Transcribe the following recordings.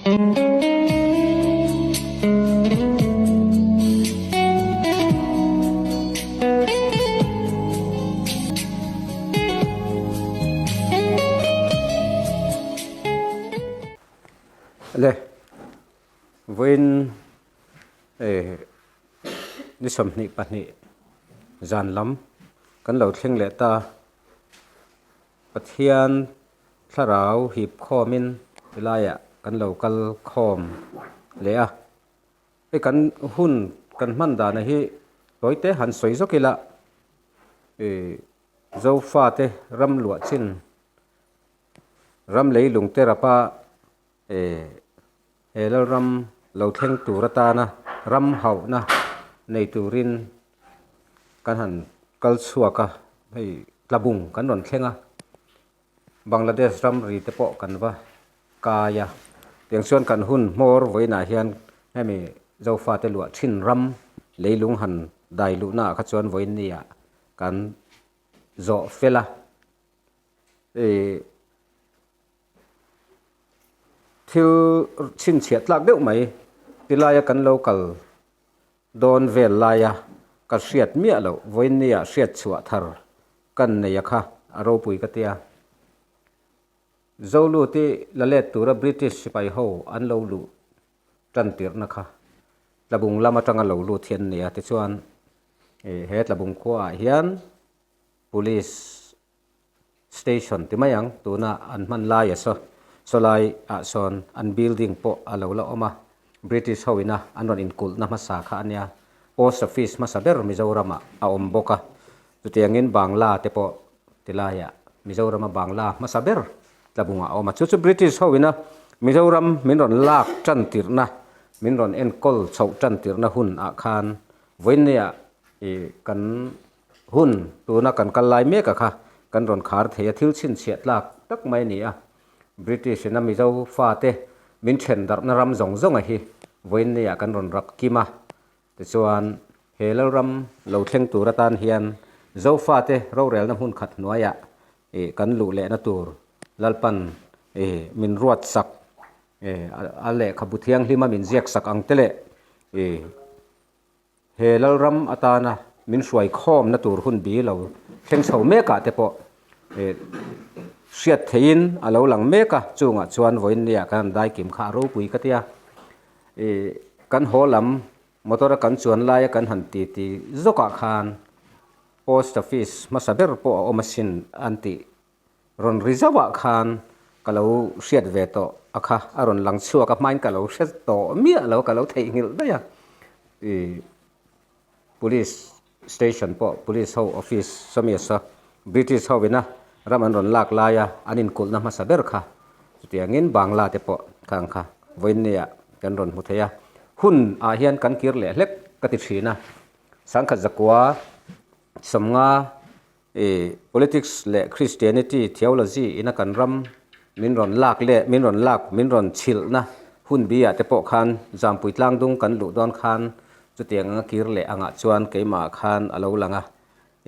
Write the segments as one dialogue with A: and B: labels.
A: Le vawiin eh ni 22 zan lam kan lo thleng leh ta Pathian thlarau hip khawmin tilaiah kan lo kal khawm leh a hei kan hun kan hman dana hi tawite han sawi zawk ila ih Zofate ram luah chin ram leilung te rapa eh he lalram lo thleng tur atana ram hauhna nei turin kan han kal chhuak a hei tlabung kan rawn thleng a Bangladesh ramri te pawh kan va kai a tiang chuan kan hun hmawr vawiinah hian hemi Zofate luah thin ram leilung han dai luhna ah kha chuan vawiin ni ah kan zawh fel a ih thil chhinchhiah tlak deuh mai tilaia kan lo kal dawn vel laia ka hriat miah loh vawiin nia hriat chhuah thar kan nei a kha a ropui ka tia. Zoluti la let tura British sipai ho an lo luh tan tirhna kha Tlabung lam atanga lo lut hi an ni a tichuan he Tlabung khuaah hian Police Station ti mai ang tuna an hman lai a saw sawlai ah sawn an building pawh a lo la awm a British ho ina an rawn inkulhna hmasa kha a nia Post Office hmasa ber Mizoram ah a awm bawk a chutiangin Bangla te pawh tilaiah Mizoram a Bangla hmasa ber Tlabung ah a awm a chu chu British ho ina Mizoram min rawn lak tan tirhna min rawn enkawl chhoh tan tirhna hun ah khan vawinia ih kan Hun tuna kan kal lai mek a kha kan rawn khar thei a, thil chhinchhiah tlak tak mai a ni a. British ina Mizo fate min then darhna ram zawng zawng a hi vawiin nia kan rawn rap kim a. Tichuan he Lalram lo thleng tur atan hian Zo fate rorelna hmun khat hnuaiah ih kan luh lehna tur Lalpan ih min ruat sak ih a lehkhabu thianghlima min ziak sak ang te leh ih He Lalram atana min hruai khawmna tur hun bi lo thleng chho mekah te pawh hriat theihin a lo lang mek a, chungah chuan vawiin nia kan han daikim kha a ropui ka tia. Ih kan haw lam motor a kan chuan laia kan han titi zawkah khan post office hmasa ber pawh a awm asin an tih Rawn ri zauhah khan ka lo hriat ve tawh a kha, a rawn lang chhuak a hmain ka lo hre tawh miah lo, ka lo theihnghilh daih a. Ih Police station pawh Police ho office sawmi a saw British ho ina ram an rawn lak laia an inkulhna hmasa ber kha chutiangin Bangla te pawh khang kha vawiin nia kan rawn hmu thei a. Hun ah hian kan kir leh hlek ka ti thin a, sangkhat zakua sawmnga I politics leh Christianity theology ina kan ram min rawn lak leh min rawn lak min rawn chhilhna hun bi ah te pawh khan Zampui tlangdung kan luh dawn khan chutiang anga kir leh angah chuan keimah khan a lo lang a.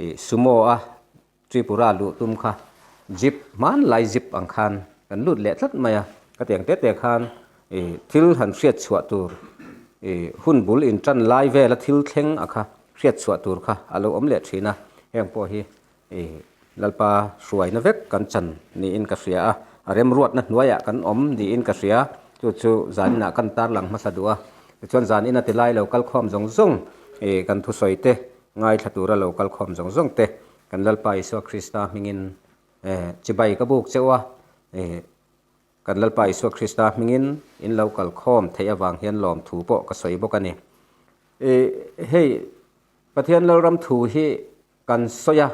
A: I sumo a Tripura luh tum kha jeep hmanlai jeep ang khan kan lut leh tlat mai a. Ka tiang te te khan i thil han hriat chhuah tur i hun bul intan lai vela thil thleng a kha hriat chhuah tur kha a lo awm leh thin a, heng pawh hi i Lalpa hruaina vek kan chan niin ka hria a, a remruatna hnuaiah kan awm niin ka hria, chu chu zaninah kan tarlang hmasa duh a, tichuan zanin a ti lai lo kal khawm zawng zawng i kan thusawi te ngaithla tura lo kal khawm zawng zawng te kan Lalpa Isua Krista hmingin chibai ka buk cheuh a, i Kan Lalpa Isua Krista hmingin in lo kal khawm theih avang hian lawmthu pawh ka sawi bawk a ni. I hei Pathian Lalram thu hi kan sawi a,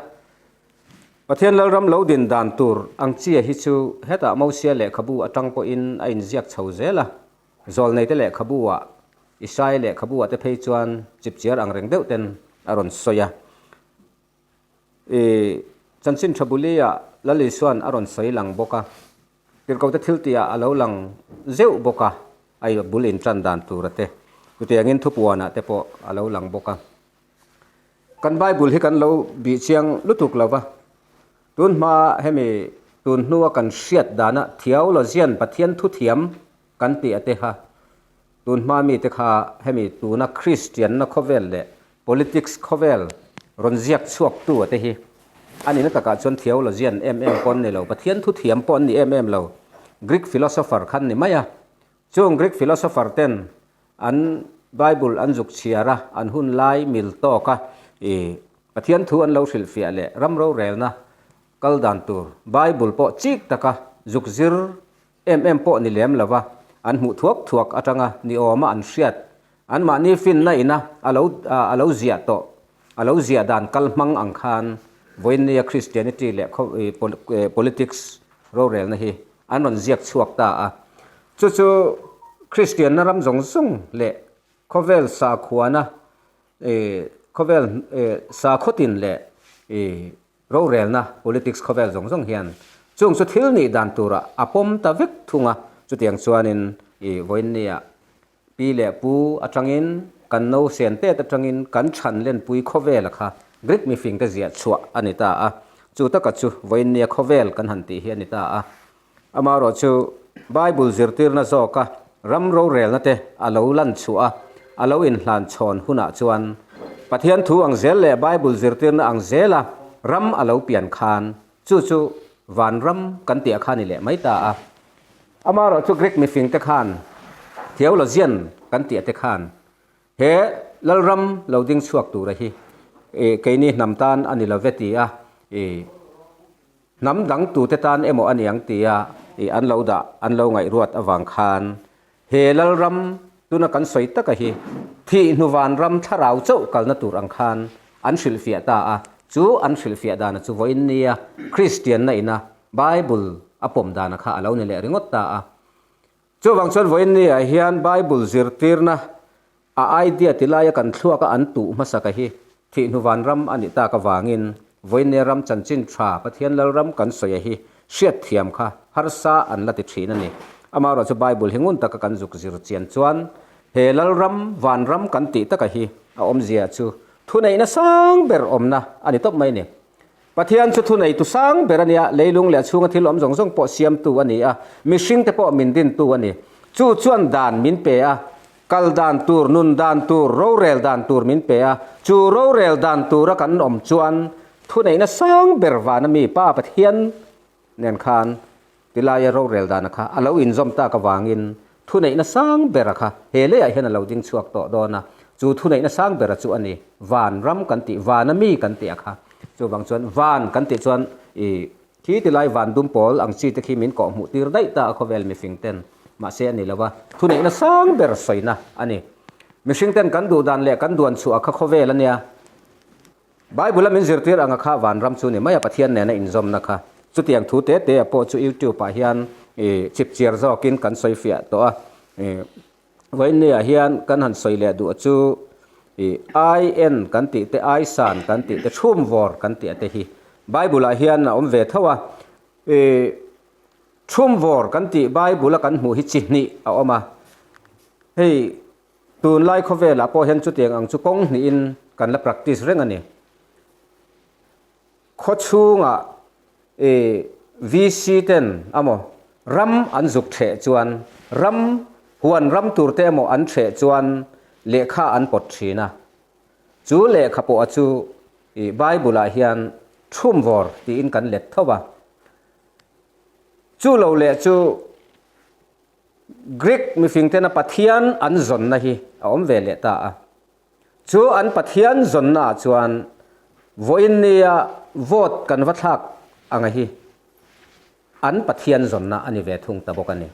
A: Pathian Lalram lo din dan tur ang chia hi chu hetah Mosia lehkhabu atang pawhin a inziak chho zel a, Zawlneite lehkhabu ah, Isaia lehkhabu ah te phei chuan chipchiar ang reng deuh ten a rawn sawi a. I chanchin tha buli ah Lal Isua'n a rawn sawi lang bawk a, tirhkohte thil tih ah a lo lang zeuh bawk a, a bul in tan dan tur a te, chutiangin thupuan ah te pawh a lo lang bawk a. Kan Bible hi kan lo bih chiang lutuk lo va, tun hma hemi tun hnua kan hriat dana theologian Pathian thuthiam. kan tih a te kha tun hma mite kha hemi tuna Kristianna khawvel leh politics khawvel rawn ziak chhuak tu a te hi a nihna takah chuan theologian em em pawh an ni lo, Pathian thu thiam pawh an ni em em lo, Greek philosopher kha an ni mai a. Chung Greek philosopher ten an Bible an zuk chhiar a, an hun lai mil tawk a i Pathian thu an lo hrilhfiah leh ram rorelna kal dan tur Bible pawh chik taka zuk zir em em pawh ni lem lova an hmuh thuak thuak atanga ni awma an hriat anmahni finna ina a lo a lo ziah tawh a lo ziah dan kal hmang ang khan vawiinnia Christianity leh politics rorelna hi an rawn ziak chhuak ta a. Chu chu Kristianna ram zawng zawng leh khawvel sakhuana khawvel sakhawtin leh Rorelna, politics khawvel zawng zawng hian chung chu thil nih dan turah a pawm ta vek thung a, chutiang chuanin i vawiinnia pi leh pu atangin kan no sen tet atangin kan chhan lenpui khawvela kha Greek mifingte ziah chhuah a ni ta a, chu taka chu vawiinnia khawvel kan han tih hi a ni ta a. Amaherawh chu Bible zirtirna zawka ram rorelna te a lo lan chhuah a, a lo inhlan chhawn hunah chuan Pathian thu ang zel leh Bible zirtirna ang zela ram a lo pian khan chu chu vanram kan tih a kha ni leh mai ta a. Amaherawh chu Greek mifingte khan theologian kan tih te khan he Lalram lo ding chhuak tura hi keini hnam tan a ni lo ve ti a Hnam dang tute tan emaw a niang tia i an lo dah an lo ngaihruat avang khan he Lalram tuna kan sawi taka hi thih hnuvan ram thlarau chauh kalna tur ang khan an hrilhfiah ta a, chu an hrilhfiah dana chu vawiin nia Kristianna ina Bible a pawm dana kha a lo ni leh ringawt ta a. Chuvang chuan vawiin niah hian Bible zirtirna A idea ti laia kan thluaka an tuh hmasaka hi thihhnuvan ram a nih tak avangin vawiinne ram chanchin tha Pathian Lalram kan sawi a hi hriatthiam kha harsa an la ti thin a ni. Amaherawh chu Bible hi ngun taka kan zuk zir chian chuan he Lalram, vanram kan tih taka hi a awmzia chu thuneihna sang ber awmna a ni tawp mai a ni. Pathian chu thuneitu sang ber a nia, leilung leh a chhunga thil awm zawng zawng pawh siamtu a ni a, mihringte pawh min dintu a ni. Chu chuan dan min pe a, kal dan tur, nun dan tur, rorel dan tur min pe a, chu rorel dan tura kan awm chuan thuneihna sang ber vana mi Pa Pathian nen khan tilaia rorel dana kha a lo inzawm tak avangin thuneihna sang bera kha he leiah hian a lo ding chhuak tawh dawn a, chu thuneihna sang bera chu a ni, van ram kan tih, vana mi kan tih a kha. Chuvang chuan van kan tih chuan i khi tilai van dum pawl ang chi te khi min kawh hmuh tir daih ta a khawvel mifing ten mahse a ni lo a, thuneihna sang ber sawina a ni. Mihring ten kan duh dan leh kan duan chhuah kha khawvel a nia. Bible a min zirtir anga kha vanram chu ni mai a Pathian nena inzawmna kha. Chutiang thu te te a pawh chu YouTube ah hian i chipchiar zawkin kan sawi fiah tawh a. I vawiinni ah hian kan han sawi leh duh chu i IN kan tih te Aisan kan tih te Chhumvawr kan tih a te hi Bible ah hian a awm ve tho a. I Chhumvawr kan tih Bible a kan hmuh hi chi hnih a awm a. Hei Tunlai khawvelah pawh hian chutiang ang chu kawng hnihin kan la practice reng a ni. Khaw chhungah i VC ten amaw ram an zuk hreh chuan ram huan ram tur te emaw an hreh chuan lehkha an pawt thin a. Chu lehkha pawh a chu i Bible ah hian chhumvawr tiin kan let tho a. Chu lo leh chu Greek mifingtena Pathian an zawnna hi a awm ve leh ta a. Chu an Pathian zawnnaah chuan vawiin nia vote kan va thlak anga hi an Pathian zawnna a ni ve thung ta bawk a ni.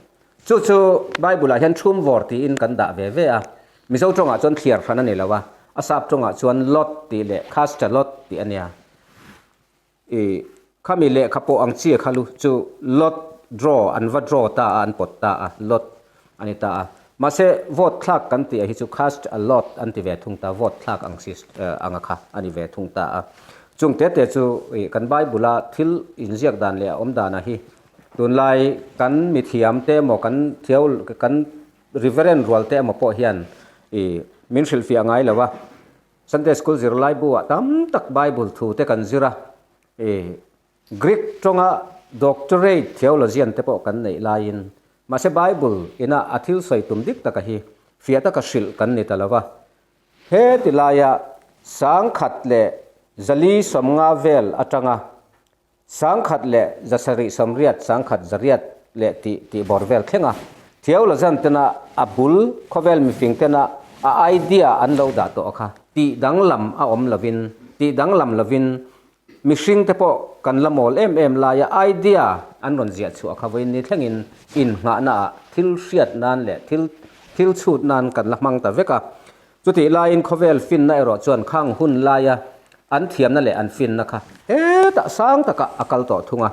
A: Chu chu Bible-ah hian chhumvawr tiin kan dah ve ve a. Mizo tawngah chuan thliar hran a ni lo a, a sap tawngah chuan lot tih leh cast-a-lot tih a nia. I khami lehkha pawh ang chi kha lu chu lot draw an va draw ta a an pawt ta a lot a ni ta a mahse vote thlak kan tih ah hi chu cast a lot an ti ve thung ta vote thlak ang si anga kha a ni ve thung ta a chung te te chu i kan bible a thil inziak dan leh a awm dan ah hi tunlai kan mithiam te emaw kan thiau kan reverend rual te emaw pawh hian i min hrilhfiah ngai lo a. Sunday School zirlai buah tam tak Bible thu te kan zir a, i Greek tawnga doctorate theologian te pawh kan neih laiin Mahse Bible ina a thil sawi tum dik taka hi fiah taka hrilh kan ni ta lo va. He ti laia 1150 vel atanga 1780, 1800 leh tih tih bawr vel thleng a, theologian tena a bul khawvel mifing tena a idea an lo dah tawh kha tih danglam a awm lovin, tih danglam lovin mihring te pawh kan la mawl em em laia idea an rawn ziah chhuah kha vawiin ni thlengin innghahna ah thil hriat nan leh thil thil chhut nan kan la hmang ta vek a. Chutih laiin khawvel finna erawh chuan khang hun laia an thiamna leh an finna kha hetah sang takah a kal tawh thung a.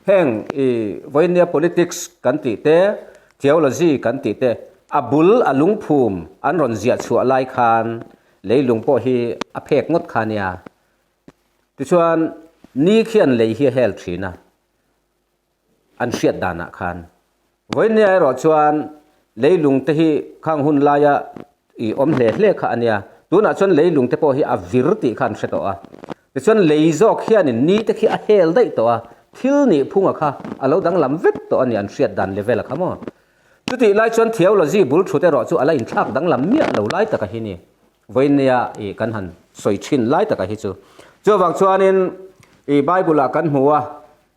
A: Heng i vawinia politics kan tih te, theology kan tih te, a bul a lungphum an rawn ziah chhuah lai khan leilung pawh hi a phek ngawt kha nia. Tichuan ni khian lei hi a hel thin a. an hriat danah khan. Vawinia erawh chuan leilung te hi khang hun laia i awm hle hle kha a nia. Tunah chuan leilung te pawh hi a vir tih kha an hre tawh a. Tichuan lei zawk hianin ni te khi a hel daih tawh a, thil nih phunga kha a lo danglam vek tawh a ni an hriat dan level a kha maw. Chutih lai chuan theology bul thut erawh chu a la inthlak danglam miah lo lai taka hi ni. Vawinia i kan han sawi thin lai taka hi chu. Chuvang chuanin i Bible ah kan hmu a,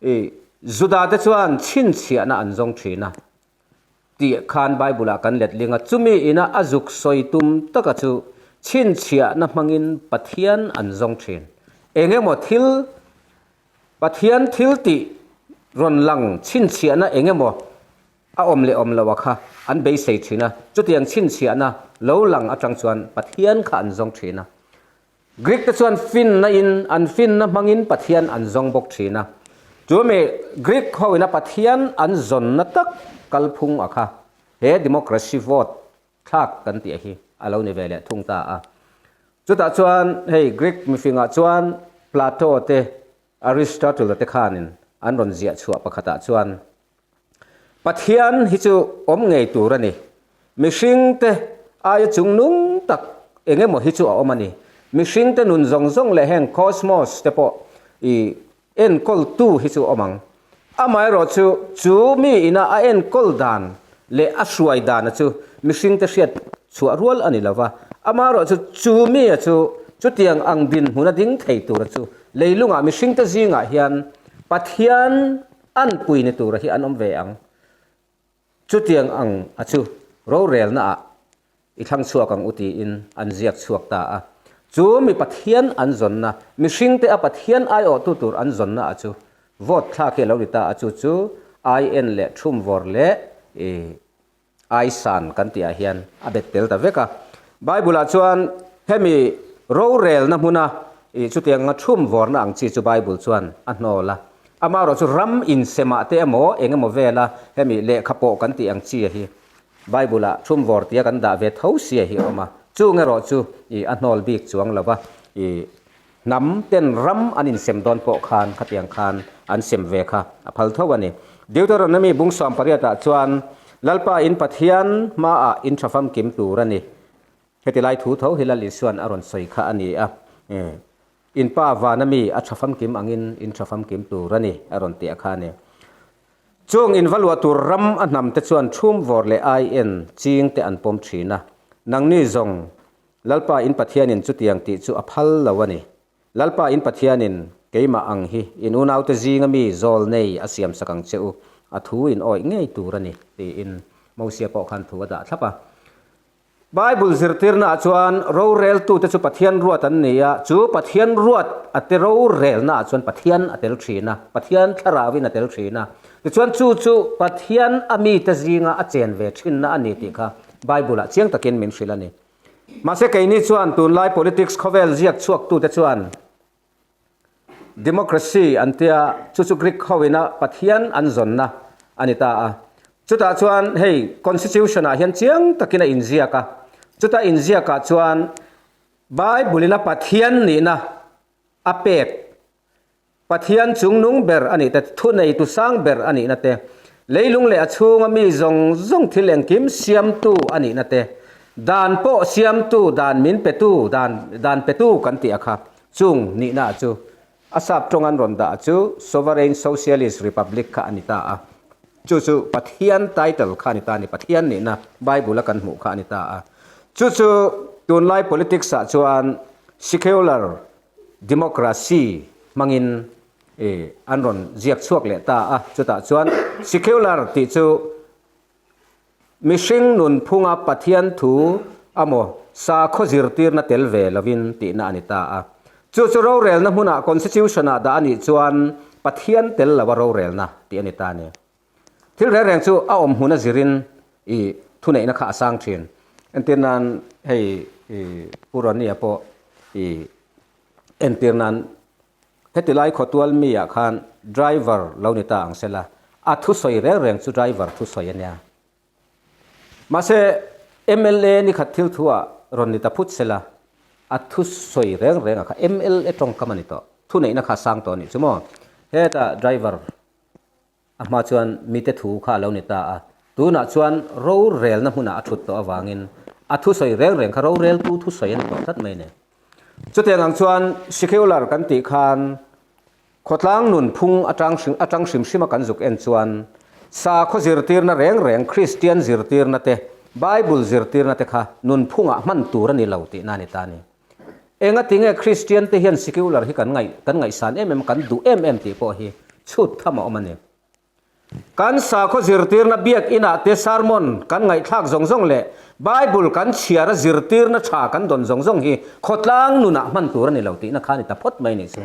A: I Juda te chuan chhinchhiahna an zawng thin a tih khan Bible ah kan letling a, chumi ina a zuk sawi tum taka chu chhinchhiahna hmangin Pathian an zawng thin. Eng emaw thil, Pathian thil tih rawn lang chhinchhiahna eng emaw a awm leh awm lo a kha an beisei thin a, chutiang chhinchhiahna lo lang atang chuan Pathian kha an zawng thin a. Greek te chuan finna in an finna hmangin Pathian an zawng bawk thin a. Chu mi Greek ho ina Pathian an zawnna tak kalphung a kha he democracy vote thlak kan tih hi a lo ni ve leh thung ta a. Chutah chuan hei Greek mifingah chuan Plato te Aristotle te khanin an rawn ziah chhuah pakhatah chuan Pathian hi chu awm ngei tur a ni. Mihringte aia chungnung tak eng emaw hi chu a awm a ni. Mihringte nun zawng zawng leh heng cosmos te pawh i enkawltu hi chu awm ang. Amaherawhchu chu mi ina a enkawl dan leh a hruai dana chu mihringte hriat chhuah rual a ni lo va. Amaherawhchu chu mia chu chutiang ang dinhmuna ding thei tura chu leilungah mihringte zingah hian Pathian An pui ni tura hi an awm ve ang. Chutiang ang a chu rorelna ah i thlang chhuak ang u tiin an ziak chhuak ta a. Chu mi Pathian an zawnna, mihringte a Pathian aiawhtu tur an zawnna a chu vote thlak hi a lo ni ta a, chu chu IN leh Thumvawr leh i Aisan kan tihah hian a bet tel ta vek a. Bible-ah chuan hemi rorelna hmuna ih chutianga thum vawrna ang chi chu Bible chuan a hnawl a. Amaherawh chu ram insemah te emaw eng emaw vela hemi lehkha pawh kan tih ang chi hi Bible-ah thum vawr tia kan dah ve tho sia hi a awm a. Chung erawh chu ih a hnawl bik chuang lo va. Ih Hnam ten ram an insem dawn pawh khan khatiang khan an sem ve kha a phal tho a ni. Deuteronomy bung 18 ah chuan Lalpa in Pathian hmaah in tha famkim tur a ni. Heti lai thu tho hi Lal Isuan a rawn sawi kha a ni a. In pa vana mi a tha famkim angin in tha famkim tur a ni a rawn ti a kha a ni. Chung in va luah tur ram a hnam te chuan thum vawr leh ai en ching te an pawm thin a. Nangni zawng Lalpa in Pathianin chutiang tih chu a phal lo a ni. Lalpa in Pathianin keimah ang hi in unaute zinga mi zawl nei a siamsak ang che u, a thu in awih ngei tur a ni, tiin Mosia pawh khan thu a dah thlap a. Bible zirtirnaah chuan roreltute chu Pathian ruat an ni a, chu Pathian ruat a te rorelnaah chuan Pathian a tel thin a, Pathian thlarauin a tel thin a. Tichuan chu chu Pathian a mite zinga a chen ve thinna a ni tih kha Bible-ah chiang takin min hrilh a ni. Mahse keini chuan tunlai politics khawvel ziak chhuaktute chuan democracy an tia, chu chu Greek hoina Pathian an zawnna a ni ta a. Chutah chuan hei constitution-ah hian chiang takin a inziak a, chuta inziakah chuan Bible-ina Pathian nihna a pek Pathian chungnung ber a nih te, thuneitu sang ber a nihna te, leilung leh a chhunga mi zawng zawng thil engkim siamtu a nihna te, dan pawh siamtu, dan min petu, dan dan petu kan tih a kha, chung nihna chu a sap tawng an rawn dah chu Sovereign Socialist Republic kha a ni ta a. Chu chu Pathian title kha a ni ta a ni, Pathian nihna Bible a kan hmuh kha a ni ta a. Chu chu tunlai politics ah chuan secular democracy hmangin an rawn ziak chhuak leh ta a. Chutah chuan secular tih chu Mihring nunphunga Pathian thu amaw sakhaw zirtirna tel ve lovin tihna a ni ta a. Chu chu rorelna hmunah Constitution-ah dah a nih chuan Pathian tel lova rorelna tih a ni ta a ni. Thil reng reng chu a awm hmun a zirin i thuneihna kha a sang thin. Entir nan hei i Pu Ronnie-a pawh i entir nan Heti lai khawtual mi ah khan driver lo ni ta ang sela, a thusawi reng reng chu driver thusawi a nia. Mahse, mla ni khat thil thu ah rawn ni ta phut sela, a thusawi reng reng ah kha mla tawngkam a ni tawh, thuneihna kha a sang tawh a nih chu maw? Hetah driver A hma chuan mite thu kha a lo ni ta a, tunah chuan rorelna hmunah a thut tawh avangin a thusawi reng reng kha roreltu thusawi a ni tawh tlat mai a ni. Chutiang ang chuan secular kan tih khan khawtlang nunphung atang atang hrim hrima kan zuk en chuan sakhaw zirtirna reng reng Kristian zirtirna te Bible zirtirna te kha nunphungah hman tur a ni lo tihna a ni ta a ni. Enga tinge Kristian te hian secular hi kan ngaih kan ngaihsan em em kan duh em em tih pawh hi chhut tham a awm a ni. Kan sakhaw zirtirna biak inah te sermon kan ngaihthlak zawng zawng leh Bible kan chhiar a zirtirna tha kan dawn zawng zawng hi khawtlang nunah hman tur a ni lo tihna kha a ni ta phawt mai nih chu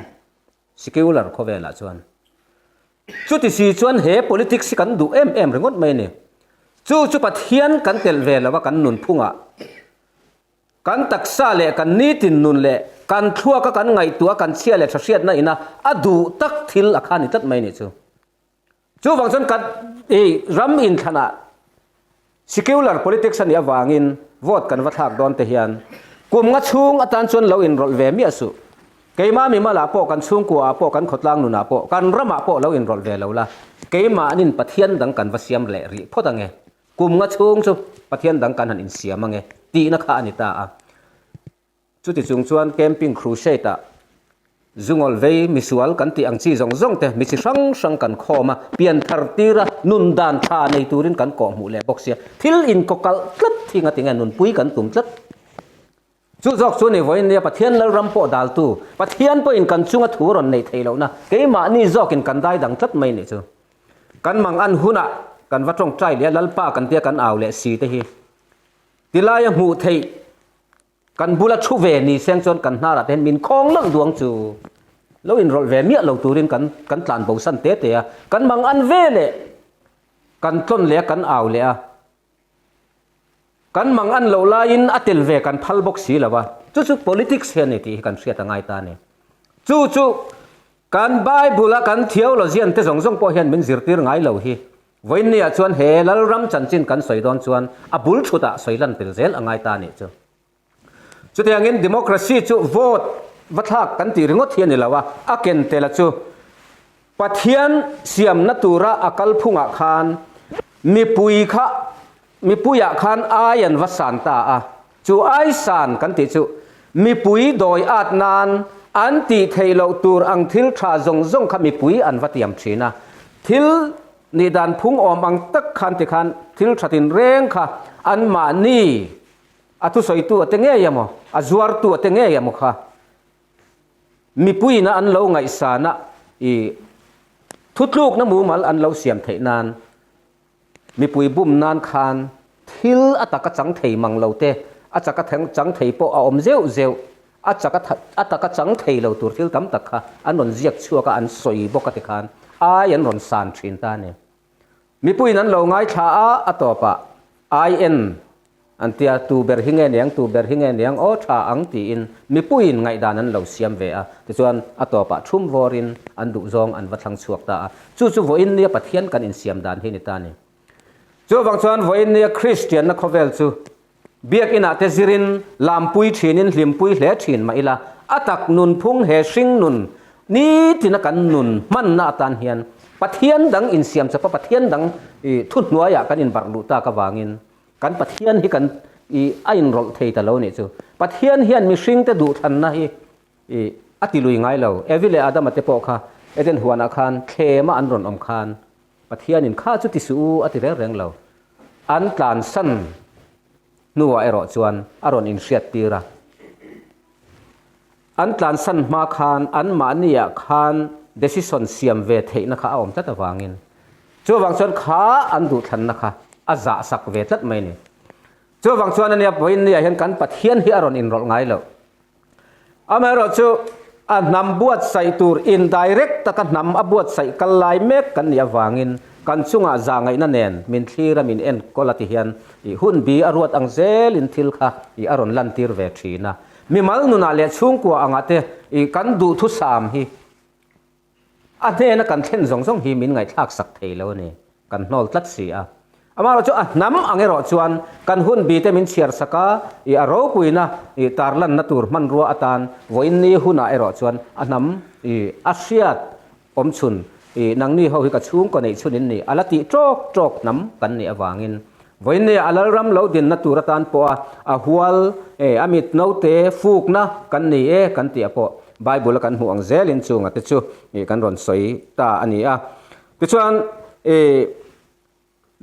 A: secular khawvelah chuan. Chuti si chuan he politics hi kan duh em em ringawt mai a ni. Chu chu Pathian kan telh ve lo a kan nunphungah. Kan taksa leh kan nitin nun leh kan thluaka kan ngaihtuah kan chhia leh thahriatna ina a duh tak thil a kha ni tlat mai nih chu. Chuvang chuan kan i ram inthlanah secular politics a nih avangin vote kan va thlak dawn te hian kum nga chhung atan chuan lo inrawlh ve miah suh. Keimah mimalah pawh kan chhungkua ah pawh kan khawtlang nunah pawh kan ramah pawh lo inrawlh ve lo la, keimahnin Pathian dang kan va siam leh rih phawt ange. Kum nga chhung chu Pathian dang kan han insiam ange tihna kha a ni ta a. Chuti chung chuan camping crusade ah zungawl vei misual kan tih ang chi zawng zawng te mi chi hrang hrang kan khawm a, pian thar tir a, nun dan tha nei turin kan kawh hmuh leh bawk sia. Thil inkawkalh tlat hi nga tinge nunpui kan tum tlat. Chu zawk chu ni vawiin nia Pathian Lalram pawh daltu, Pathian pawhin kan chunga thu rawn neih theih lohna keimahni zawkin kan dai dang tlat mai nih chu. Kan mang an hunah kan va tawngtai leh a Lalpa kan tia kan au leh si te hi tilaia hmuh theih kan bula thu ve ni seng chuan kan hnarah te hian min khawng lawlh duang chu lo inrawlh ve miah lo turin kan kan tlan bosan te te a, kan mang an ve leh kan tlawn leh a kan au leh a. Kan mang an loh laiin a tel ve kan phal bawk si lo a, chu chu politics hi a ni tih hi kan hriat a ngai ta a ni. Chu chu kan Bible a kan theologian te zawng zawng pawh hian min zirtir ngai lo hi. Vawiinni ah chuan he Lalram chanchin kan sawi dawn chuan a bul thutah sawi lan tel zel a ngai ta a nih chu. Chutiangin democracy chu vote va thlak kan tih ringawt hi a ni lo a, a ken tel a chu Pathian siamna tura a kalphungah khan mipui kha mipuiah khan ai an va san ta a, chu ai san kan tih chu mipui dawi at nan an tih theih loh tur ang thil tha zawng zawng kha mipui an va tiam thin a, thil nih dan phung awm ang tak khan tikhan thil tha tinreng kha anmahni A thusawitu a te ngei emaw, a zuartu a te ngei emaw kha mipuiina an lo ngaihsana i thutlukna mumal an lo siam theih nan, mipui bum nan khan thil a taka chang thei mang lo te, a chaka chang thei pawh a awm zeuh zeuh, a chaka a taka chang thei lo tur thil tam tak kha an rawn ziak chhuak a, an sawi bawk a tikhan ai an rawn san thin ta a ni. Mipuiin an lo ngaithla a, a tawpah IN an tia, tu ber hi nge niang, tu ber hi nge niang, aw tha ang tiin mipuiin ngaihdan an lo siam ve a. Tichuan a tawpah thum vawrin an duhzawng an va thlang chhuak ta a. Chu chu vawiin nia Pathian kan insiam dan hi ni ta a ni. Chuvang chuan vawiin nia Kristianna khawvel chu Biakinah te zirin lampui thinin hlimpui hle thin mah ila, a tak nunphung he hring nun nitina kan nun hmanna atan hian Pathian dang insiam chawpa Pathian dang i thuhnuaiah kan inbarh luh tak avangin kan Pathian hi kan i a inrawlh thei ta lo nih chu. Pathian hian mihringte duhthlanna hi i a ti lui ngai lo. Evi leh Adama te pawh kha Eden huanah khan thlema an rawn awm khan. Pathianin kha chu ti suh u a ti reng reng lo. An tlansan hnuah erawh chuan a rawn inhriat tir a. An tlansan hma khan anmahniah khan decision siam ve theihna kha a awm tlat avangin chuvang chuan kha an duhthlanna kha a zahsak ve tlat mai a ni. Chuvang chuan ania vawiinniah hian kan Pathian hi a rawn inrawlh ngai loh. Amaherawhchu a hnam buatsaih tur indirect taka hnam a buatsaih kal lai mek kan nih avangin kan chungah zahngaihna nen min thlir a min enkawl a ti hian i hun bi a ruat ang zelin thil kha i a rawn lantir ve thin a. Mimal nunah leh chhungkua angah te i kan duhthusam hi A hnena kan thlen zawng zawng hi min ngaihthlak sak thei lo a ni. Kan hnawl tlat si a. Amaherawh chu a hnam ang erawh chuan kan hun bite min chhiar sak a, i a ropuina i tarlanna tur hmanrua atan vawiinni hunah erawh chuan a hnam i a hriat awm chhun i nangni ho hi ka chhungkaw neih chhun in ni a la tih tawk tawk hnam kan nih avangin vawiinni a lalram lo dinna tur atan pawha a hual e a mit note fukna kan ni e kan tih ah pawh Bible a kan hmuh ang zelin chunga te chu ih kan rawn sawi ta a ni a. Tichuan ih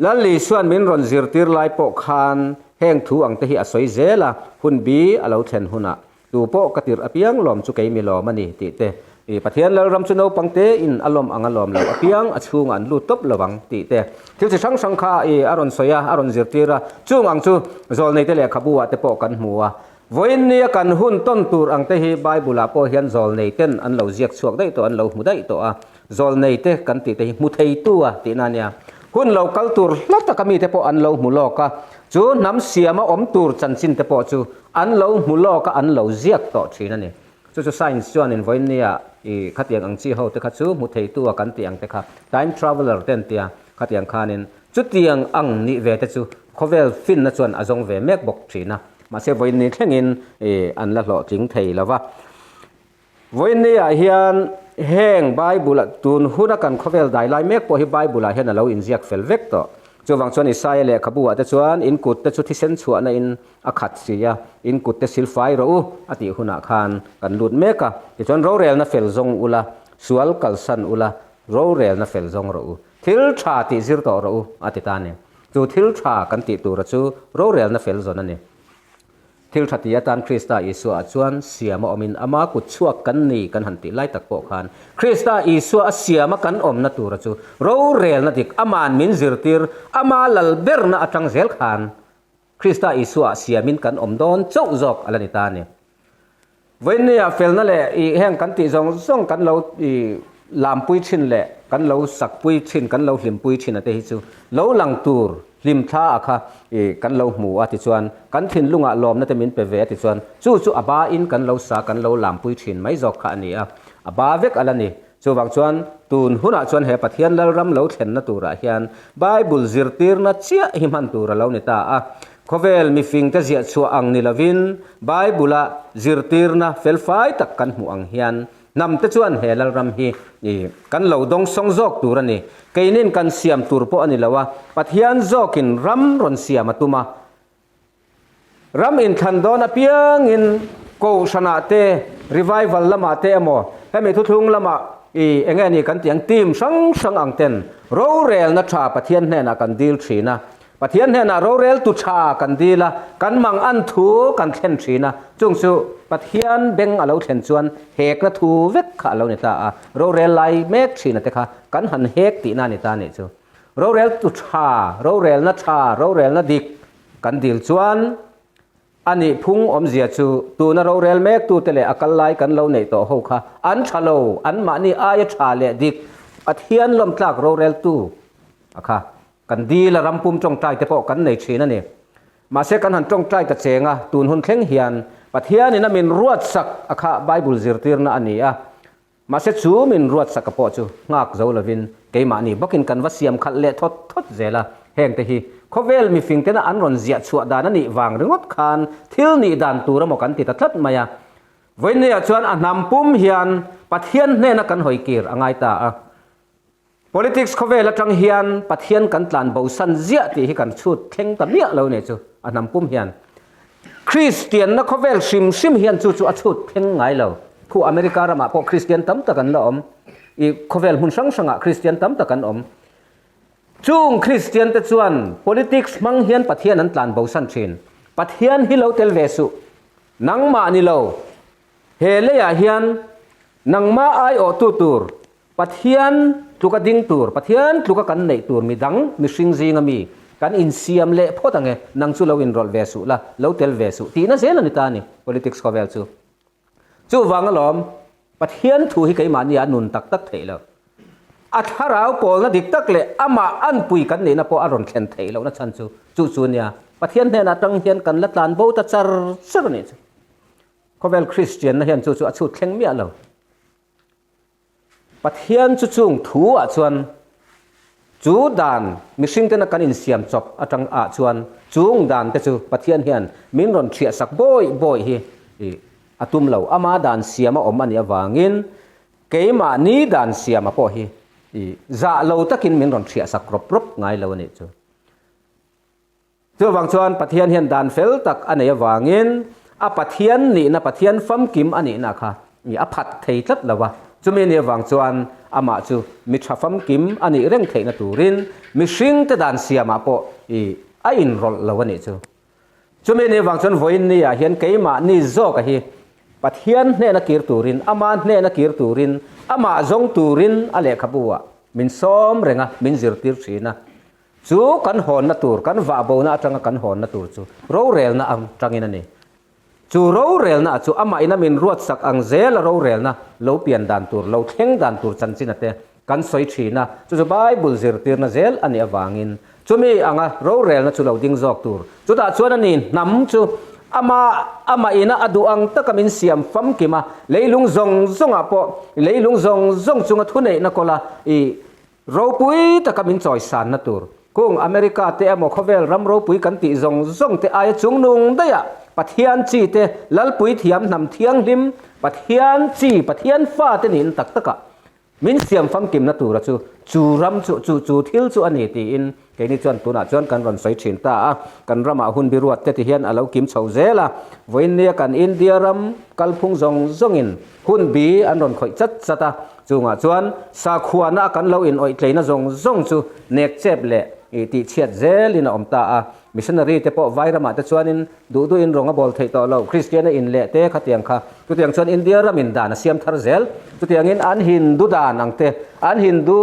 A: Lal Isuan min rawn zirtir lai pawh khan heng thu ang te hi a sawi zel a, hun bi a lo thlen hunah tu pawh ka tirh apiang lawm chu kei mi lawm a ni tih te, ih Pathian Lalram chu naupang te in a lawm ang a lawm lo apiang a chhungah an lut tawp lo ang tih te. Thil chi hrang hrang kha ih a rawn sawi a, a rawn zirtir a, chung ang chu zawlneite lehkhabu ah te pawh kan hmu a. Vawiin nia kan hun tawn tur ang te hi Bible-ah pawh hian zawlnei ten an lo ziak chhuak daih tawh, an lo hmu daih tawh a. Zawlnei te kan tih te hi hmu theitu a tihna a nia. Hun lo kal tur hla taka mite pawh an lo hmu lawk a, chu hnam siama awm tur chanchin te pawh chu an lo hmu lawk a, an lo ziak tawh thin a ni. Chu chu science chuanin vawiin nia i khatiang ang chi ho te kha chu hmu theitu a kan tih ang te kha time traveller te an tia, khatiang khanin chutiang ang nih ve te chu khawvel finna chuan a zawng ve mek bawk thin a. Mahse vawiin ni thlengin an la hlawhtling thei lo va. Vawiin niah hian heng Bible-a tun huna kan khawvel dai lai mek pawh hi Bible-ah hian a lo inziak fel vek tawh. Chuvang chuan Isaia lehkhabu-ah te chuan in kut te chu thisen chhuahna in a khat si a, in kut te silfai rawh u a tih hunah khan kan lut mek a. Tichuan rorelna fel zawng ula, sual kalsan ula, rorelna fel zawng rawh u. Thil tha tih zir tawh rawh u a ti ta a ni. Chu thil tha kan tih tura chu rorelna fel zawn a ni. Thil tha ti atan Krista Isua ah chuan siam a awmin ama kut chhuak kan ni kan han tih lai tak pawh khan Krista Isua a siama kan awmna tura chu rorelna dik ama'n min zirtir ama lal berna atang zel khan Krista Isua ah siamin kan awm dawn chauh zawk a la ni ta a ni. Vawiinnia felna leh i heng kan tih zawng zawng kan lo i lampui thin leh kan lo sakpui thin, kan lo hlimpui thin a te hi chu lo lang tur hlim thla a kha i kan lo hmu a tichuan kan thinlungah lawmna te min pe ve a tichuan chu chu a ba in kan lo sa kan lo lampui thin mai zawk kha a ni a, a ba vek a la ni. Chuvang chuan tun hunah chuan he Pathian Lalram lo thlenna turah hian Bible zirtirna chiah hi hman tur a lo ni ta a. Khawvel mifingte ziah chhuah ang ni lovin Bible-a zirtirna felfai tak kan hmuh ang hian hnamte chuan he Lalram hi kan lo dawngsawng zawk tur a ni. Keinin kan siam tur pawh a ni lo a, Pathian zawkin ram rawn siam a tum a. Ram inthlan dawn apiangin Kohhranah te, Revival lamah te emaw, hemi thuthlung lamah i eng nge ni kan tih ang team hrang hrang ang ten rorelna tha Pathian hnenah kan dil thin a. Pathian hnenah roreltu tha kan dil a, kan mang an thu kan thlen thin a, chung chu Pathian beng a lo thlen chuan hekna thu vek kha a lo ni ta a, rorel lai mek thin a te kha kan han hek tihna a ni ta a nih chu. Roreltu tha, rorelna tha, rorelna dik kan dil chuan a nih phung awmzia chu tuna rorel mektute leh a kal lai kan lo neih tawh ho kha an tha lo, anmahni aia tha leh dik Pathian lawmtlak roreltu a kha kan dil a rampum tawngtai te pawh kan nei thin a ni. Mahse kan han tawngtai ta cheng a, tun hun thleng hian Pathianin a min ruatsak a kha Bible zirtirna a ni a, Mahse chu min ruatsaka pawh chu nghak zo lovin keimahni bawkin kan va siam khalh leh thawt thawt zel a, hengte hi khawvel mifing tena an rawn ziah chhuah dan a nih vang ringawt khan thil nih dan tur emaw kan ti ta tlat mai a. Vawiinniah chuan a hnam pum hian Pathian hnena kan hawi kir a ngai ta a. Politics khawvel atang hian Pathian kan tlan bosan ziah tih hi kan chhut thleng ta miah lo nih chu a hnam pum hian. Kristianna khawvel hrim hrim hian chu chu a chhut thleng ngai lo. Khu America ramah pawh Kristian tam tak an la awm. I khawvel hmun hrang hrangah Kristian tam tak an awm. Chung Kristian te chuan politics hmang hian Pathian an tlan bosan thin. Pathian hi lo tel ve suh. Nangmah ni lo. He leiah hian nangmah aiawhtu tur, Pathian tluka ding tur, Pathian tluka kan neih tur midang mihring zinga mi kan insiam leh phawt ang e, nang chu lo inrawlh ve suh la, lo tel ve suh tihna zel a ni ta a ni, politics khawvel chu. Chuvang alawm, Pathian thu hi keimahni a nun tak tak theih lo. A thlarau pawlna dik tak leh amah anpui kan nihna pawh a rawn thlen theih lohna chhan chu chu chu nia. Pathian hnenah atang hian kan la tlan bo ta char char a nih chu. Khawvel Kristianna hian chu chu a chhut thleng miah lo. Pathian chu chung thu ah chuan chu dan mihring tena kan insiam chawp atang ah chuan chung dan te chu Pathian hian min rawn thiah sak bawi bawi hi a tum lo. Ama dan siam a awm a nih avangin keimahni dan siama pawh hi zah lo takin min rawn thiah sak rawp rawp ngai lo a nih chu. Chuvang chuan Pathian hian dan fel tak a neih avangin a Pathian nihna, Pathian famkim a nihna kha a phat thei tlat lo a. Chumi nih avang chuan amah chu mi tha famkim a nih reng theihna turin mihringte dan siamah pawh a inrawlh lo a nih chu. Chumi nih avang chuan vawiin niah hian keimahni zawka hi Pathian hnena kir turin, ama hnena kir turin, amah zawng turin a lehkhabu-ah min sawm reng a, min zirtir thin a. Chu kan hawnna tur, kan vahbona atanga kan hawnna tur chu rorelna ang tangin a ni. Chu rorelna chu amah ina min ruatsak ang zela rorelna lo pian dan tur, lo thleng dan tur chanchin ate kan sawi thin a, chu chu Bible zirtirna zel a nih avangin chumi anga rorelna chu lo ding zawk tur. Chutah chuan a ni hnam chu ama amah ina a duh ang taka min siam famkim a, leilung zawng zawngah pawh leilung zawng zawng chunga thuneihna kawla i Ropui taka min chawisanna tur, kung America te emaw khawvel ram ropui kan tih zawng zawng te aia chungnung daihah Pathian chi te, Lalpui thiam hnam thianghlim, Pathian chi, Pathian fa te niin tak takah min siam famkimna tura chu chu ram chu chu chu thil chu a ni tiin keini chuan tunah chuan kan rawn sawi thin ta a. Kan ramah hun biruat te ti hian a lo kim chho zel a, vawiinnia kan India ram kalphung zawng zawngin Hun bi an rawn khawih chat chat a, chungah chuan sakhuana a kan lo in awih tleina zawng zawng chu nek chep leh ih tih chhiat zelin a awm ta a. Missionary te pawh vai ramah te chuanin duh duhin rawng a bawl theih tawh lo, Kristian a in leh te khatiang kha. Chutiang chuan India ramin dan a siam thar zel. Chutiangin an Hindu dan ang te, an Hindu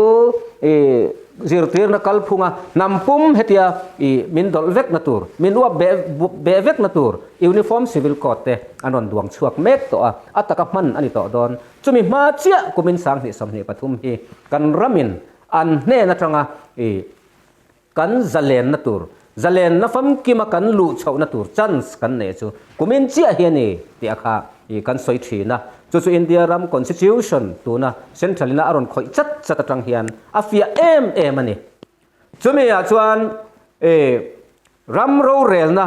A: ih zirtirna kalphunga hnam pum hetia ih min dawlh vekna tur, min uap beh beh vekna tur, Uniform Civil Code te an rawn duang chhuak mek tawh a, a taka hman a ni tawh dawn. Chumi hma chiah kumin 2023 hi kan ramin an hnen atanga ih kan zalenna tur, zalenna famkima kan luh chhohna tur chance kan neih chu kumin chiah hi a ni tih a kha ih kan sawi thin a. Chu chu India ram Constitution tuna Central ina a rawn khawih chat chat atang hian a fiah em em a ni. Chumi ah chuan ih Ram rorelna,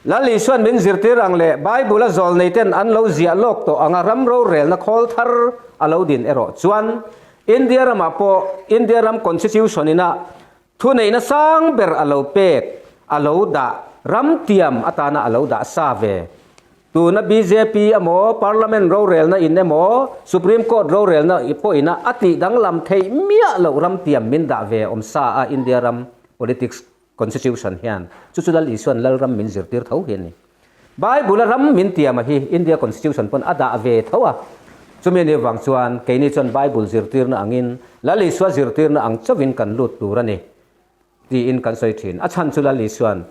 A: Lal Isuan min zirtir ang leh Bible-a zawlneiten an lo ziah lawk tawh anga ram rorelna khawl thar a lo din erawh chuan India ramah pawh India ram Constitution ina thuneihna sang ber a lo pek, a lo dah, ram tiam atana a lo dah sa ve. Tuna bjp emaw, Parliament rorelna in emaw, Supreme Court rorelna pawhina a tih danglam theih miah loh ram tiam min dah ve awm sa a India ram politics Constitution hian chu chu Lal Isuan Lalram min zirtir tho hi a ni. Bible a ram min tiam a hi India Constitution pawn a dah ve tho a. Chumi anih avang chuan keini chuan Bible zirtirna angin Lal Isua zirtirna ang chauhin kan lut tur a ni tiin kan sawi thin. A chhan chu Lal Isuan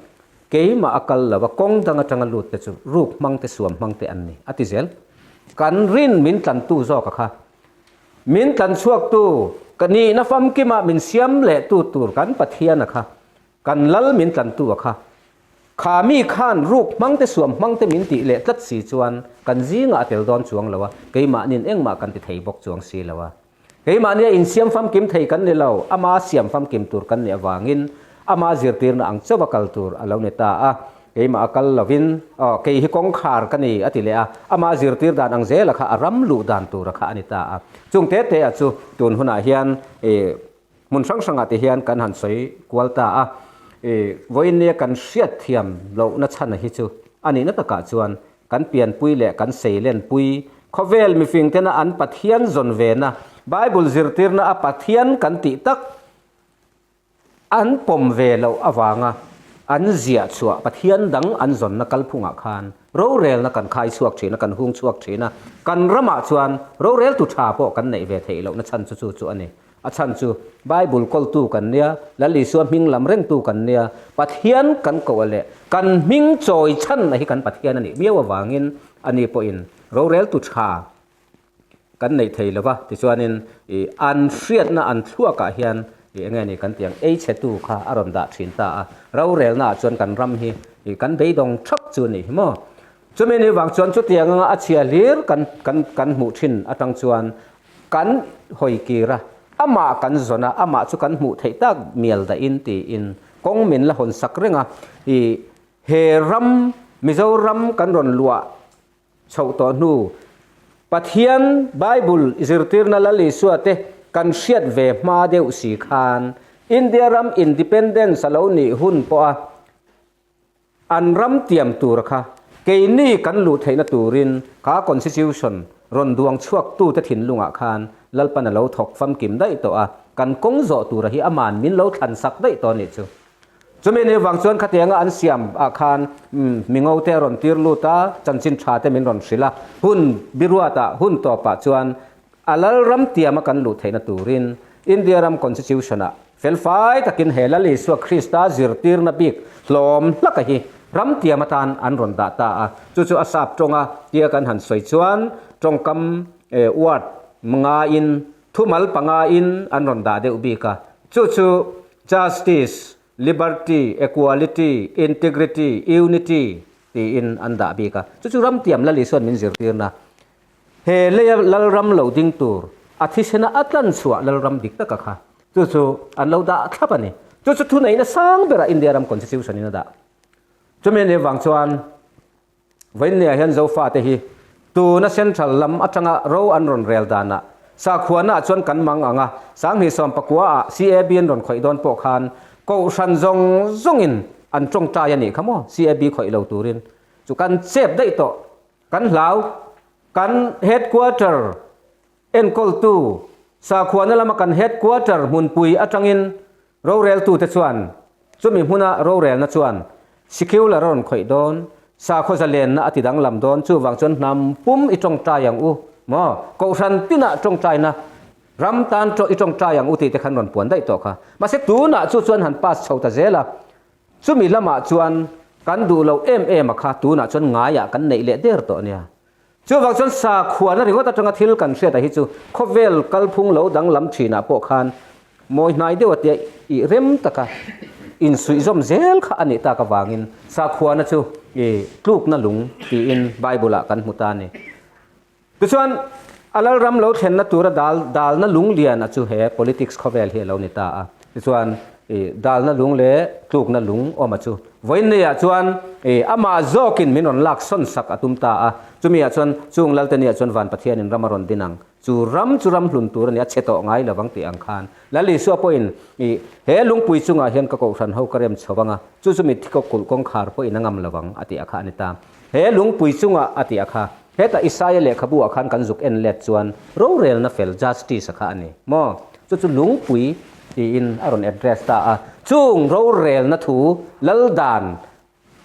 A: keimah a kal lo a, kawng dang atanga lut te chu ruk hmang te suam hmang te an ni a ti zel. Kan rin min tlantu zawk a kha Min tlan chhuaktu, ka nihna famkima min siam lehtu tur kan Pathiana kha, kan Lal min tlantu a kha. Kha mi khan ruk hmangte suam hmangte min tih leh tlat si chuan kan zingah a tel dawn chuang lo a, keimahnin engmah kan ti thei bawk chuang si lo a. Keimahnia insiam famkim thei kan ni lo, ama siam famkim tur kan nih avangin ama zirtirna ang chauh a kal tur a lo ni ta a. Keimah a kal lovin, Aw, kei hi kawngkhar ka ni, a ti leh a. Amah zirtir dan ang zela kha a ram luh dan tura kha a ni ta a. Chung te te a chu tun hunah hian ih hmun hrang hrangah te hian kan han sawi kual ta a. Ih vawiin nia kan hriatthiam lohna chhana hi chu a nihna takah chuan kan pianpui leh kan seilenpui khawvel mifing tena an Pathian zawn vena Bible zirtirna a Pathian kan tih tak. An pawm ve loh avanga an ziah chhuah Pathian dang an zawnna kalphungah khan rorelna kan khai chhuak thin a, kan hung chhuak thin a. Kan ramah chuan roreltu tha pawh kan neih ve theih lohna chhan chu chu chu a ni. A chhan chu Bible kawltu kan nia, Lal Isua hming lam rengtu kan nia, Pathian kan koh a leh kan hming chawi chhan a hi kan Pathian a nih miau avangin ani pawhin roreltu tha kan neih thei lo va, tichuanin ih an hriatna an thluakah hian ih enge ni kan tih ang ei chhetu kha a rawn dah thin ta a, rorelnaah chuan kan ram hi ih kan beidawng thap chu a nih hi maw. Chumi ni vang chuan chutiang anga a chhia hlir kan kan kan hmuh thin atang chuan kan hawi kir a, amah kan zawn a, amah chu kan hmuh theih tak mial dahin tiin kawng min la hawn sak reng a, ih he ram Mizoram kan rawn luah Chhoh tawh hnu, Pathian Bible zirtirna Lal Isua te kan hriat ve hma deuh si khan India ram independence a lo nih hun pawha an ram tiam tur kha keini kan luh theihna turin kha constitution rawn duang chhuaktute thinlungah khan Lalpan a lo thawk famkim daih tawh a, kan kawng zawh tura hi aman min lo thlan sak daih tawh a nih chu. Chumi ni vang chuan khatianga an siam ah khan mingo te a rawn tir lut a, chanchin tha te min rawn hrilh a, hun biruat ah hun tawp ah chuan a lal ram tiam a kan luh theihna turin India ram Constitution ah felfai takin he Lal Isua Krista zirtirna bik hlawm hlaka hi ram tiam atan an rawn dah ta a, chu chu a sap tawnga tia kan han sawi chuan tawngkam word mngaiin thumal pangain an rawn dah deuh bik a, chu chu Justice, Liberty, Equality, Integrity, Unity tiin an dah bik a. Chu chu ramtiam Lal Isuan min zirtirna. He leia Lalram lo ding tur, a thisena a tlan chhuah Lalram dik taka kha chu chu an lo dah thlap a ni. Chu chu thuneihna sang berah India ram Constitution in a dah. Chumi anih avang chuan Vawiinniah hian Zofate hi tuna Central lam atanga ro an rawn rel danah sakhuanaah chuan kan mang ang a, 2019 ah CAB an rawn khawih dawn pawh khan Kohhran zawng zawngin an tawngtai a nih kha maw CAB khawih lo turin chu kan chep daih tawh, kan hlau, kan headquarter enkawltu sakhuana lama kan headquarter hmunpui atangin roreltute chuan chumi hmuna rorelna chuan secular a rawn khawih dawn, sakhaw zalenna a ti danglam dawn, chuvang chuan hnam pum i tawngtai ang u maw, kohhran tinah tawngtaina ram tan i tawngtai ang u tih te khan rawn puan daih tawh kha. Mahse tunah chu chuan han pass chho ta zel a, chumi lamah chuan kan duh loh em em a kha tunah chuan ngaiah kan neih leh der tawh ania. Chuvang chuan sakhuana ringawt atanga thil kan hriat a hi chu khawvel kalphung lo danglam thinah pawh khan mawi hnai deuh a tia ih rem taka insuihzawm zel kha a nih tak avangin sakhuana chu ih tlukna lung tiin Bible-ah kan hmu ta a ni. Tichuan a Lalram lo thlenna tura dal dalna lung lian a chu he politics khawvel hi a lo ni ta a. Tichuan ih dalna lung leh tlukna lung awm a chu Vawiinniah chuan i amah zawkin min rawn lak sawn sak a tum ta a, chumiah chuan chung Lalteniah chuan Van Pathianin ram a rawn din ang. Chu ram chu ram hlun tur a ni, a chhe tawh ngai lo vang tih ang khan. Lal Isua pawhin i he lungpui chungah hian ka kohhran ho ka rem chho vang a, chu chu mitthi kawk kulh kawngkhar pawhin a ngam lo vang a tih a kha a ni ta. He lungpui chungah a tih a kha, hetah Isaia lehkhabu ah khan kan zuk en let chuan rorelna fel, justice, a kha a ni maw? Chu chu lungpui tiin a rawn address ta a. Chung rorelna thu, lal dan,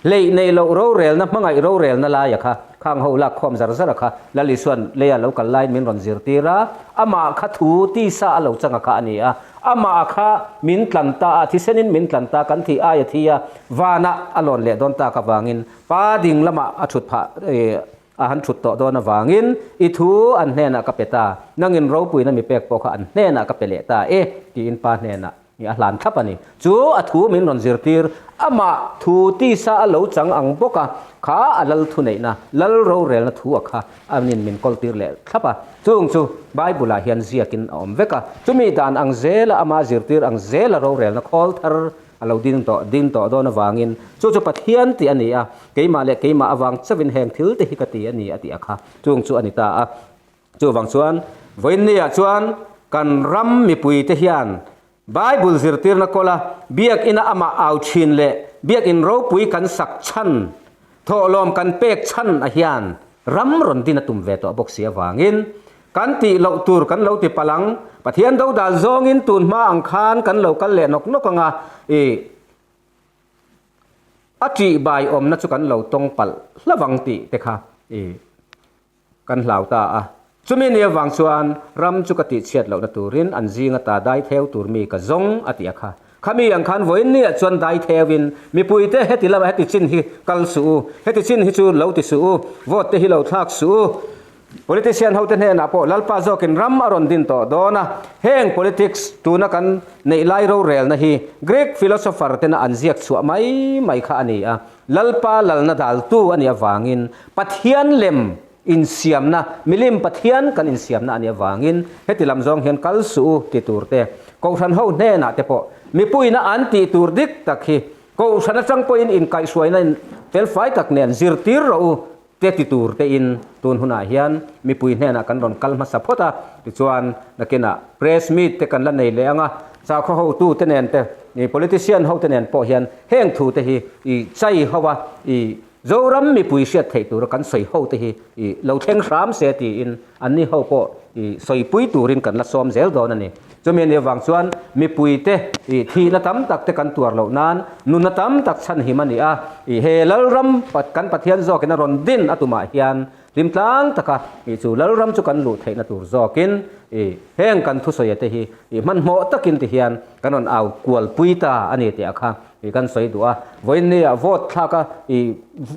A: hleih neih loh rorelna, hmangaih rorelna laia kha, khang ho lak khawm zar zar a kha, Lal Isua'n leia lo kal laiin min rawn zirtir a, amah kha thu tisa a lo chang a kha a ni a, amah kha min tlan ta a, thisenin min tlan ta, kan thih ai a thi a, vanah a lawn leh dawn tak avangin pa ding lamah a thut phah A han thut tawh dawn avangin i thu an hnenah ka pe ta, nangin ropuina mi pek pawh kha an hnenah ka pe leh ta e, tiin pa hnenah i a hlan thlap a ni. Chu a thu min rawn zirtir, amah thu tisa a lo chang ang bawk a, kha a lal thuneihna, lal rorelna thu a kha anin min kawltir leh thlap a. Chung chu Bible-ah hian ziakin a awm vek a, chumi dan ang zela ama zirtir ang zela rorelna khawl thar A lo ding tawh ding tawh dawn avangin chu chu Pathian tih a ni a, keimah leh keimah avang chauhin heng thil te hi ka ti a ni a tih a kha chung chu a ni ta a. Chuvang chuan vawiinniah chuan kan ram mipui te hian Bible zirtirna kawla biakina amah au thin leh biakin ropui kan sak chhan, thawhlawm kan pek chhan a hian ram rawn din a tum ve tawh bawk si avangin. Kan tih loh tur kan lo ti palh ang. Pathian dodal zawngin tun hma ang khan kan lo kal leh nawk nawk ang a, ih, a ṭihbai awmna chu kan lo tawng palh hlauh ang tih te kha, ih, kan hlau ta a. Chumi ni avang chuan ram chu ka tihchhiat lohna turin an zinga ta dai theu tur mi ka zawng a ti a kha. Khami ang khan vawiin niah chuan dai theuin mipuite heti lama heti chin hi kal suh u, heti chin hi chu lo ti suh u, vote te hi lo thlak suh u. Politician hote hnenah pawh Lalpa zawkin ram a rawn din tawh dawn a, heng politics tuna kan neih lai rorelna hi Greek philosopher tena an ziak chhuah mai mai kha a ni a, Lalpa lalna daltu a nih avangin Pathian lem insiamna, milim Pathian kan insiamna a nih avangin heti lam zawng hian kal suh u ti tur te, Kohhran ho hnenah te pawh mipuiina an tih tur dik tak hi Kohhran atang pawhin inkaihhruaina felfai tak nen zirtir rawh u te ti tur tein tun hunah hian mipui hnenah kan rawn kal hmasa phawt a, tichuan nakinah press meet te kan la nei leh ang a, sakhaw hotu te nen te, politician ho te nen pawh hian heng thu te hi i chai ho a, i Zoram mipui hriat theih tura kan sawi ho te hi i lo thleng hram se tiin anni ho pawh i sawipui turin kan la sawm zel dawn a ni. Chumi anih avang chuan mipuite i thihna tam tak te kan tuar loh nan nunna tam tak chhanhim a ni a, i he Lalram kan Pathian zawkin a rawn din a tumah hian hlim tlang taka i chu Lalram chu kan luh theihna tur zawkin i heng kan thusawi te hi i hmanhmawh takin ti hian kan rawn au kual pui ta a ni tih a kha i kan sawi duh a. Vawiinnia vote thlak a i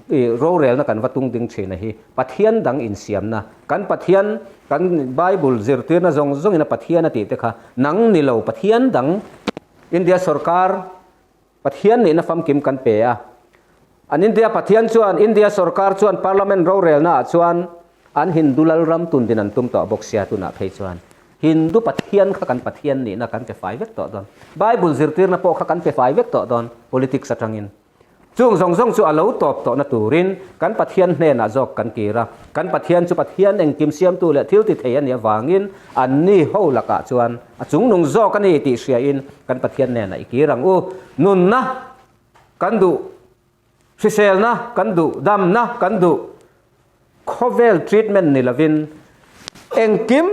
A: i rorelna kan va tung ding thin a hi Pathian dang insiamna Kan Pathian, kan Bible zirtirna zawng zawngin a Pathian a tih te kha nang ni lo Pathian dang India sorkar Pathian nihna famkim kan pe a. An India Pathian chuan India sorkar chuan Parliament rorelna ah chuan an Hindu lalram tundin an tum tawh bawk sia tunah phei chuan Hindu Pathian kha kan Pathian nihna kan pe fai vek tawh dawn. Bible zirtirna pawh kha kan pe fai vek tawh dawn politics atangin. Chung zawng zawng chu a lo tawp tawhna turin kan Pathian hnenah zawk kan kir a. Kan Pathian chu Pathian engkim siamtu leh thil ti thei a nih avangin anni ho lakah chuan a chungnung zawk a ni tih hriain kan Pathian hnenah i kir ang u. Nunna kan duh, hriselna kan duh, damna kan duh, khawvel treatment ni lovin engkim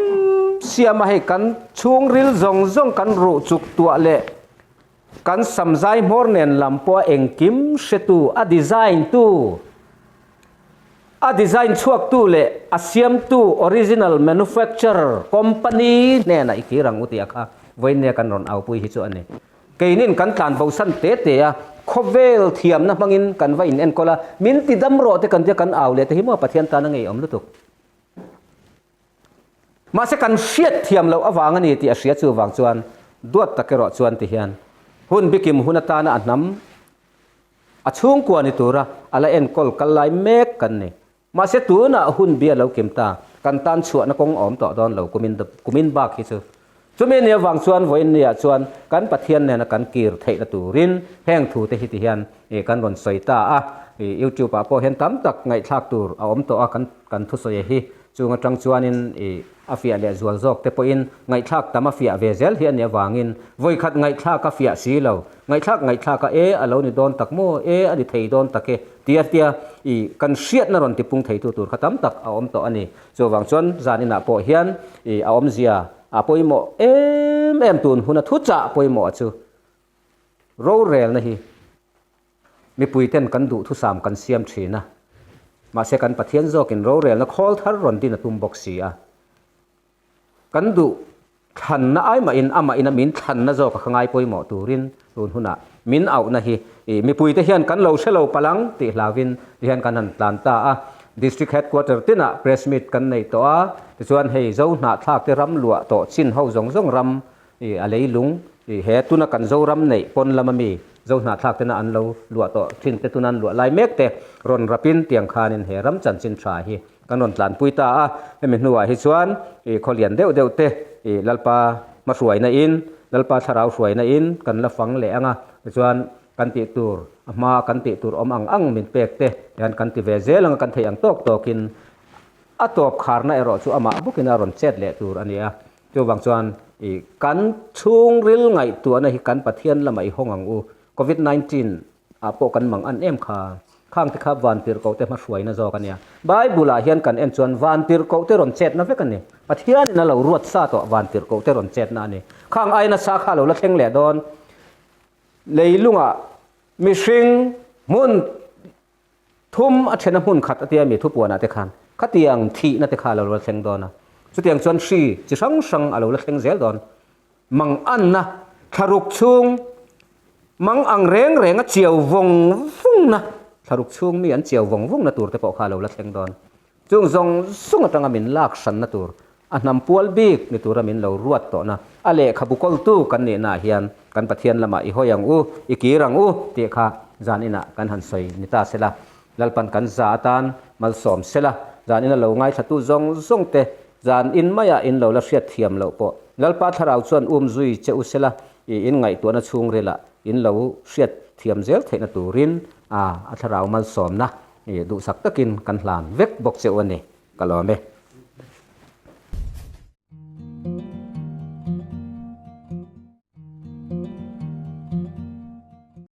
A: siama hei kan chhungril zawng zawng kan ruh chuk tuah leh Kan samzai hmawr nen lam pawh a engkim hretu, a design tu, a design chhuaktu leh a siamtu original manufacturer company hnenah i kir ang u tih a kha vawinia kan rawn aupui hi chu a ni. Keinin kan tlan bosan te te a, khawvel thiamna hmangin kan va in enkawl a, min ti dam rawh te kan tia kan au leh te hi maw Pathian tana ngeiawm lutuk. Mahse kan hriat thiam loh avang a ni tih a hria chuvang chuan duat tak erawh chuan ti hian hun bikim hun atana a hnam a chhungkua ni tura a la enkawl kal lai mek kan ni. Mahse tunah hun bi a lo kim ta, kan tan chhuahna kawng a awm tawh dawn lo kumin kumin bak hi chu. Chumi ni avang chuan vawiin niah chuan kan Pathian nena kan kir theihna turin heng thu te hi ti hian kan rawn sawi ta a, YouTube ah pawh hian tam tak ngaihthlak tur a awm tawh a kan kan thusawi hi. Chung atang chuanin i a fiah leh zual zawk te pawhin ngaihthlak tam a fiah ve zel hi a nih avangin vawikhat ngaihthlak a fiah si lo, ngaihthlak ngaihthlak a e a lo ni dawn tak maw, e a ni thei dawn tak e tia tia i kan hriatna rawn tipung theitu tur kha tam tak a awm tawh a ni. Chuvang chuan zan inah pawh hian i a awmzia a pawimawh em em tun huna thuchah pawimawh chu rorelna hi Mipuiten kan duhthusam kan siam thin a, mahse kan Pathian zawkin rorelna khawl thar rawn din a tum bawk si a. Kan duh thlanna ai mahin amah ina min thlanna zawk a kha ngai pawimawh turin tun hunah min auhna hi i mipuite hian kan lo hre lo palang tih hlauvin ti hian kan han tlan ta a. District Headquarter tinah Press Meet kan nei tawh a, tichuan hei Zo hnahthlak te ram luah tawh chin ho zawng zawng ram I a leilung, i he tuna kan Zoram neih pawn lama mi Zo hnahthlak tena an lo luah tawh thin te tuna an luah lai mek te rawn rapin tiang khanin he ram chanchin tha hi kan rawn tlanpui ta a. Hemi hnuah hi chuan i khawlian deuh deuh te i Lalpa hmahruaina in, Lalpa thlarau hruaina in kan la fang leh ang a, tichuan kan tih tur a hma kan tih tur awm ang ang min pek te hian kan ti ve zel ang a, kan theih ang tawk tawkin a tawp kharna erawh chu amah bawkin a rawn chet leh tur a ni a. Chuvang chuan i kan chhungril ngaihtuahna hi kan Pathian lamah i hawng ang u. Covid 19 ah pawh kan mang an em kha. Khang te kha vantirhkohte hmahruaina zawk a nia. Bible-ah hian kan en chuan vantirhkohte rawn chetna vek a ni. Pathianin a lo ruat sa tawh vantirhkohte rawn chetna a ni. Khang aina sa kha a lo la thleng leh dawn. Leilungah mihring hmun thum a thena hmun khat a tia mi thupuanah te khan khatiang thihna te kha a lo la thleng dawn a. Chutiang chuan hri chi hrang hrang a lo la thleng zel dawn. Mang anna thlaruk chhung mang ang reng reng a chiau vawng vawngna thlaruk chhung mi an chiau vawng vawngna tur te pawh kha a lo la thleng dawn. Chung zawng zawng atanga min lak hranna tur a hnam pual bik ni tura min lo ruat tawhna a lehkhabu kawltu kan nihnaah hian kan Pathian lamah i hawi ang u, i kir ang u tih kha zan inah kan han sawi ni ta sela. Lalpan kan za atan malsawm sela, zan ina lo ngaithlatu zawng zawng te zan in maiah in lo la hriat thiam loh pawh Lalpa thlarau chuan um zui che u sela i in ngaihtuahna chhungrilah in lo hriat thiam zel theihna turin a a thlarau malsawmna i duhsak takin kan hlan vek bawk che u a ni. Ka lawm e.